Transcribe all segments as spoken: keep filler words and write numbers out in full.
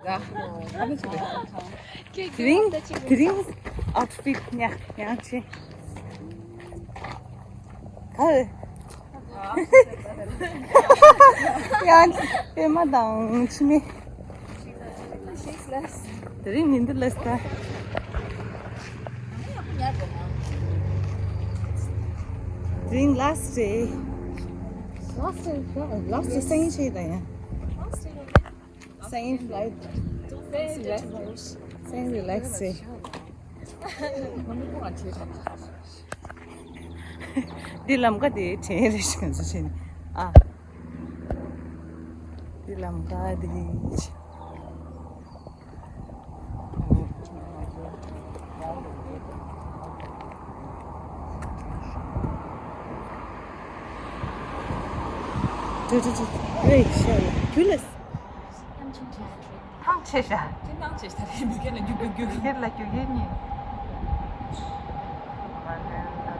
དེ་རིང་དེ་རིང་ཨའུ་ཊི་ཕིཊ་ཉག་ཉག་ཆེ། ག་ཡང་པད་མ་དང་འཆི་མེད། དེ་རིང་ཉིན་དུ་ལས་ད། དེ་རིང་ལ་སི་ཊི་ཌེ། ལ་སི་ཊི་ཌེ་ལ་སི་ཊི་ཌེ་སང་ཉིན་ཆེ་ད་ཡང་། སང་ཉིན་ཕི་ལའི་ཊི། སང་ཉིན་རི་ལེག་སི་ཌེ། འདི་ལམ་ཀ་དེ་དྲན་རེ་ཞིག་ཚོ་ཆེན། ཨ། འདི་ལམ་ཀ་དེ། ཏུ་ཏུ་ཏུ། རེད་ཤག་ཡ། ཁྱོད་ལ། ཐང་ཆད་ཤག་ཅི་ནང་ཆད་ཤག་རེད། མི་སྒེར་ལ་རྒྱུག་རྒྱུག་རྒྱུག་མི་སྒེར་ལ་རྒྱུག་ཡིན་ཉིན།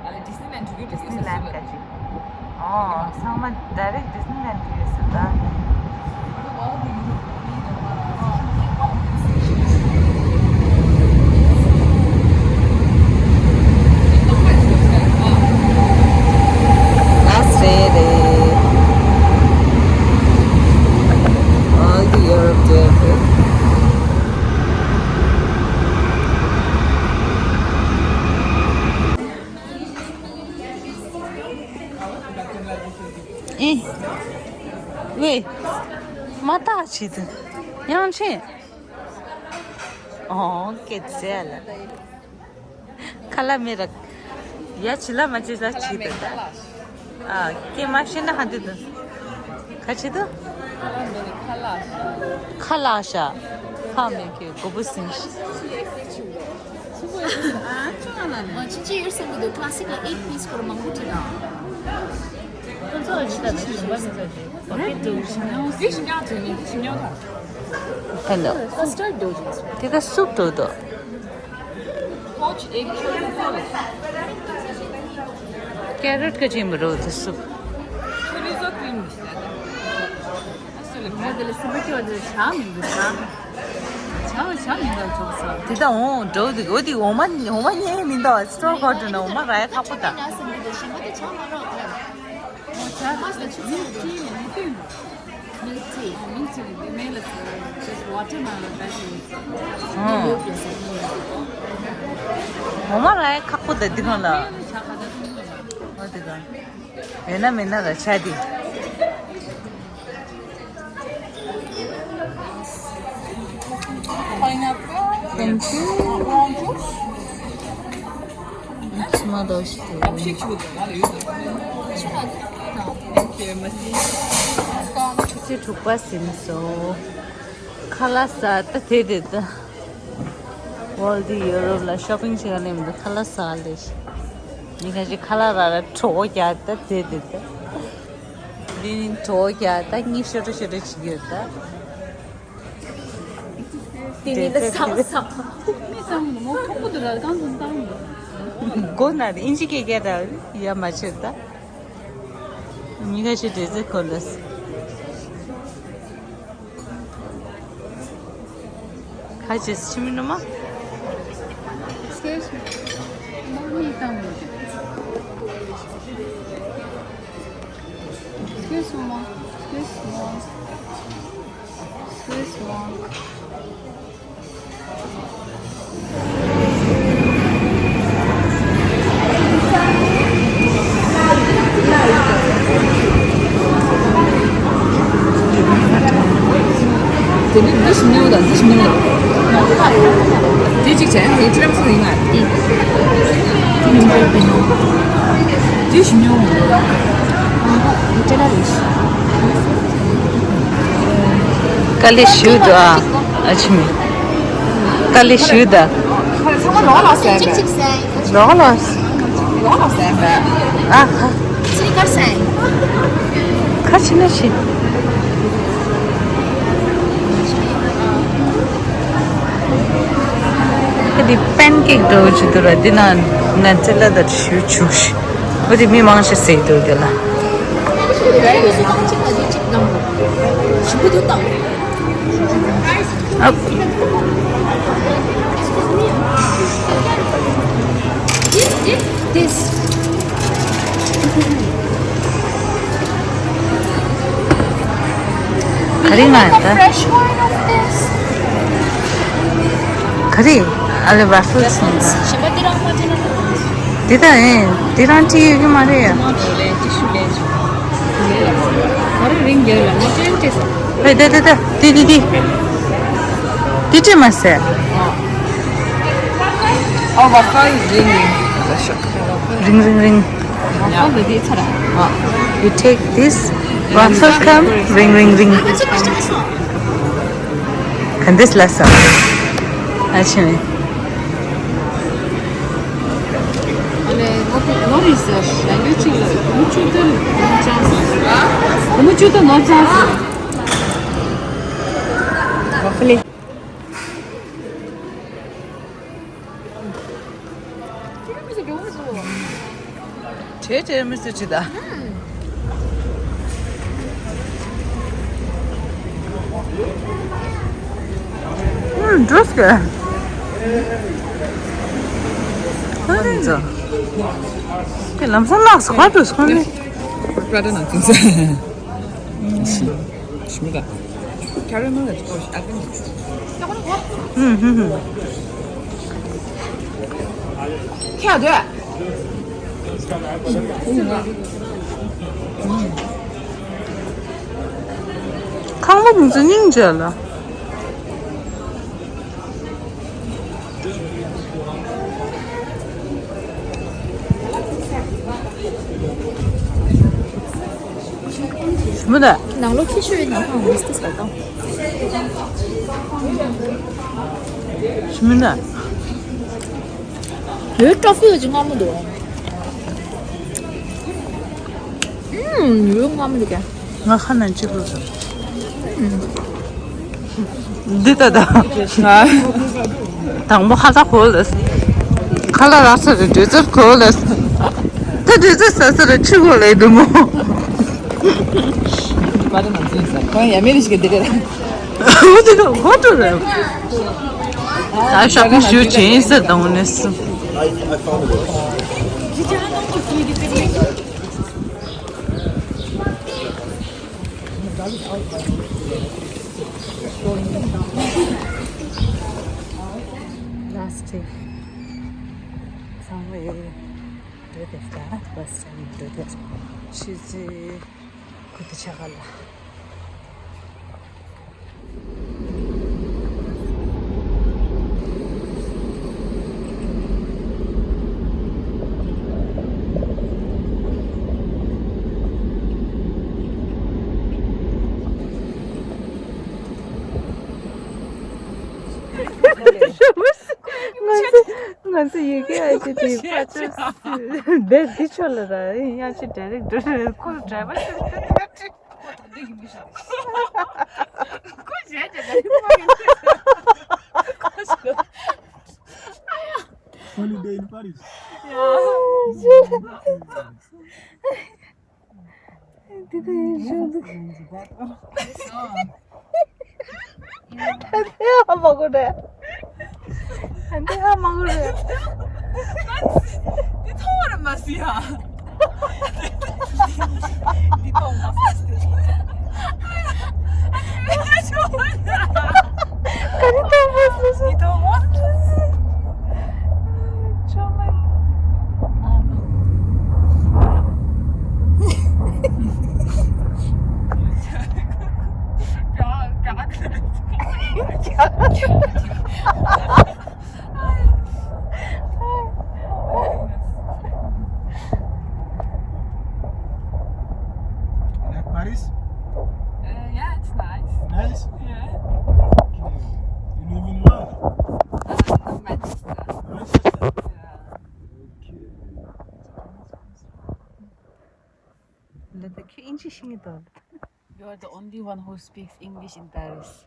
ཨ་ལ་ཌི་སི་ནི་ལན་ཌི་འགྲོ་གི་རེད། ཌི་སི་ནི་ལན་ཌི་ག་ཅིག་ཨོ་ཚང་མ་ཌའི་རེག་ཌི་སི་ནི་ལན་ཌི་ཡོད་ཟེར་ད། ལ་སི་ཊི་ཌེ་རེད། All the Europe there. ཨེ། ཝེ། མ་ཐག་ཆེད་དུ། ཡང་ཆེ། ཨོ་ཀེ་ཙེ་ལ། ཁ་ལ་མེ་ར། ཡ་ཆི་ལ་མ་ཆི་ལ་ཆི་དུ་ད། ཨ་ཀེ་མ་ཤེས་ན་ཧ་དུ་དུ། ཁ་ཆི་དུ། ཁ་ལ་ཤ། ཁ་མེ་ཀེ་གོ་བུ་སིང་ཤི། ཨ་ཅོ་ཨ་ལ་ནི། ཨ་ཅི་ཅི་ཡོད་སེམས་ཀྱི་འདུག་ཁ་སིག་ལ་ཨེག་པིས་སྐོར་མང་པོ་བྲིས་དང་། ཁོ་ཚོ་ཨ་ཅི་ལྟ་ནས་ཞིམ་པ་མི་འདུག་ཅེས་བ་ཀེ་འདུག་ཞིམ་ཉོ་འདི་ཞིམ་ཉོ་དྲན་ནས་འདི་ཞིམ་ཉོ་དང་། ཧེ་ལོ། ཁ་སི་ཊར་འདུག་ཅེས། དེ་ག་སུབ་འདུག་དོ། Poached egg chorizo. ཀེ་རོཊ་ག་ཅིག་མི་རོ་དེ་སུབ། Chorizo cream. ང་དེ་ལ་སུབ་ཀྱི་བ་དེ་ཆ་མི་འདུག་ཆ། ཆ་བ་ཆ་མི་འདུག་ཅོག་ས། དེ་ད་འོང་འགྲོ་དེ་འོ་དེ་འོ་མ་འོ་མ་ཉེ་མི་འདུག་སི་ཊོར་གོ་ཊི་ན་འོ་མ་ར་ཡ་ཁག་པོ་ད། ང་སུབ་ཀྱི་དེ་ཞིམ་པ་དེ་ཆ་མ་རོགས་དེ། འོ་ཆ། མ་སུབ་ཀྱི་མི་དེ་མི་དེ། Milk tea. Milk tea. They made us uh, just watermelon that is. ཨོ། འོ་མ་ར་ཡ་ཁག་པོ་ད་འདི་གང་ལ། ཨོ་འདི་གང་། ཡོད་ན་མེད་ན་ར་ཆ་འདི། Pineapple. Thank you. Orange juice. ཕྱི་མ་དོ་ཞིག་དེ། ཆུ་ཚོད་དྲུག་པ་ཟིན་སོང་། ཁ་ལག་ཟ་ད་དེ་དེ་ད། ཝོལ་དི་ཡོ་རོབ་ལ་ཤོ་པིང་བྱེད་ག་ནས་མི་འདུག་ཁ་ལག་ཟ་ལེ་ཤི། མི་ཁ་ཤས་ཁ་ལག་ར་ར་གྲོགས་རྒྱག་ད་དེ་དེ་ད། འདི་ནི་གྲོགས་རྒྱག་ད་གཉིད་ཤོར་ཤོར་བྱེད་ཀྱི་ཡོད་ད། དེ་ནི་ལ་སང་སང་། མི་སང་མོ་ཁོང་པོ་དུ་ར་གང་དུ་བཏང་མོ། མགོ་ན་ཨིན་ཇི་སྐད་སྐད་ར་ཡ་མ་ཆེ་ད། མི་ཁ་ཤས་འདྲེ་རྩེ་ཁོ་ལ། ཁ་ཅེས་ཕྱི་མི་ནུ་མ། Excuse me. མ་མི་བཏང་མོ། Excuse me. Excuse me. Excuse me. དེ་ནི་འདི་ཞིམ་ཉམས་དང་འདི་ཞིམ་ཉམས་དང་། དེ་གཅིག་བྱས་དེ་ཊི་ར་མི་སུ་ཡིན་ང་། འདི་ཞིམ་ཉམས། དཀའ་ལས་ཞུ་འདུག་ཨ། ཨ་ཆི་མི། དཀའ་ལས་ཞུ་ད། ལོག་ལོག་ཟེར་བས། ལོག་ལོག་ལོག་ལོག་ཟེར་བས། ཨ་ཁ། ཅི་གར་ཟེར། ཁ་ཆེ་ན་ཆེ། ཁ་འདི་པན་ཀེག་འདྲ་བོ་ཅིག་འདུག་ར། འདི་ན་ནན་ཏེ་ལ་དང་ཞུ་བྱུག་ཤི། འོ་དེ་མི་མང་ཆེ་ཟེར་འདུག་དེ་ལ། ཞུ་བ་དེ་དང་། Up. This, this, this. ག་རེ་ང་ད། Fresh one of this. ག་རེ། ཨ་ལེ་ཝ་ཕལ་སི་ནི། འདི་ད་ཨེ། འདི་རང་ཅི་ཡོད་ཀྱི་མ་རེད་ཡ། ཨེ་ད་ད་ད། འདི་འདི་འདི། འདི་ཅི་མ་ཟེར། Oh, ཝ་ཕལ་རིང་རིང་། རིང་རིང་རིང་། ཝ་ཕལ་འདི་ཚར། You take this waffle come རིང་རིང་རིང་། ག་འདི་ལ་ས། ཨ་ཆེ་མེ། ཨ་ལེ། ནོར་རི་ཟེར་ཡ་ཡོད་ཅིག་ལ་ཀུ་མུ་ཅུ་ཏ་ནོར་ཅང་ཟེར། ཀུ་མུ་ཅུ་ཏ་ནོར་ཅང་ཟེར། བྲེ་བྲེ་མི་སུ་ཅི་ད། ཨུམ། འགྲོ་སྐད། ཨ་ནི་ཚོ། ཁྱེད་ལམ་སང་ལགས་སུ་ཧ་འགྲོ་སོང་ནི། Brother ནང་ཚུན་ཚོད། ཤི་མི་ག་ཁྱ་རེ་མ་ལ་ཅི་ཨ་ཀ་ནི། ཧུམ་ཧུམ་ཧུམ། ཁྱ་དོད། ཁང་པ་ཁོང་ཚོ་སྙིང་རྗེ་ལ། ཞི་མི་ད། ནང་ལོགས་ཁྱི་ཤོད་ནང་ཁང་མི་སྟེ་ས་དང་། ཞི་མི་ད། ཡོད་ཀྲོ་ཕི་ཡོད་ཅི་མངར་མོ་འདུག་ཨུམ། ཡོད་མངར་མོ་འདུག་ག་ང་ཁ་ནང་ཅི་ལོ་ཟ། འདི་ལྟ་ད། དང་པོ་ཁ་ལག་གོ་ལ། ཁ་ལག་རག་ས་རེད་འདྲེ་ཚར་གོ་ལ། ད་འདྲེ་ཚར་ཟ་ས་རེད་ཆུ་གོ་ལ་འདུག་མོ། པ་ད་ནང་ཚིག་ས་ཁོང་ཡ་མེ་རི་ཞིག་འདི་རེད། འོ་དེ་ད་གོ་ཏོ་རེད། ད་ཤོག་བུ་ཞུ་ཆེན་ས་དང་ནས། Last day. Somewhere འགྲོ་དེ་ལྟ་བ་སྟན་འགྲོ་དེ་ཆུ་ཚོད་དགུ་དང་ཕྱེད་ཀ་ལ། ང་ཚོ་ང་ཚོ་ཡི་གེ་ཨ་ཅེ་དེ་ཕ་ཆོས་སི་དེ་འདི་ཆོ་ལ་ར་ཡང་ཅི་ཌའི་རེག་ཊར་ཁོ་ཌ་རའི་བར་ཁོ་ཞེ་ཅེ་ད་ཁོ་ཞེ། Holiday in Paris. འདི་ད་ཡིན་ཤོད་འདུག་ཨ་ནི་ཧ་མ་གོ་རེད། ཨ་ནི་ཧ་མ་གོ་རེད། འདི་མཐོང་བ་རེད་མ་སྲིད་ཡ། འདི་མཐོང་མ་སྲིད། ག་རེ་མཐོང་མ་སྲིད། འདི་མཐོང་མ་སྲིད། ཅོ་ལེ། Like Paris? Uh, yeah, it's nice. Nice? Yeah. Okay. You live in where? Uh, Manchester. Manchester? Yeah. Okay. ལ་ད་ཁྱོད་ཨིན་ཇི་ཤེས་ཀྱི་འདུག You're the only one who speaks English in Paris.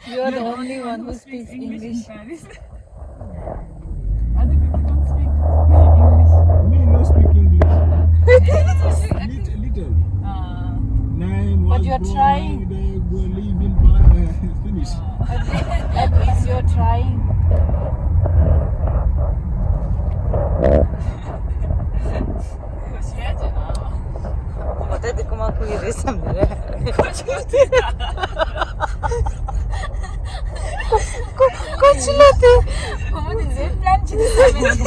You're the only one who speaks English. Other people don't speak English. Me no speak English. Little, little. Ah. Name, but you're trying. Go live in Crying. ད་དེ་ཀུ་མ་ཁུ་ཡི་རེད་བསམ་ནི་རེད། ཀོ་ཀོ་ཅི་ལ་དེ། ཀོ་མ་དེ་ཛེ་པི་ལན་ཅི་དེ་བསམ་ནི་རེད།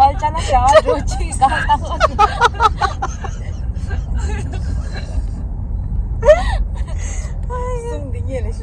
ཨལ་ཅ་ན་ཤ་འགྲོ་ཅི་ག་ད།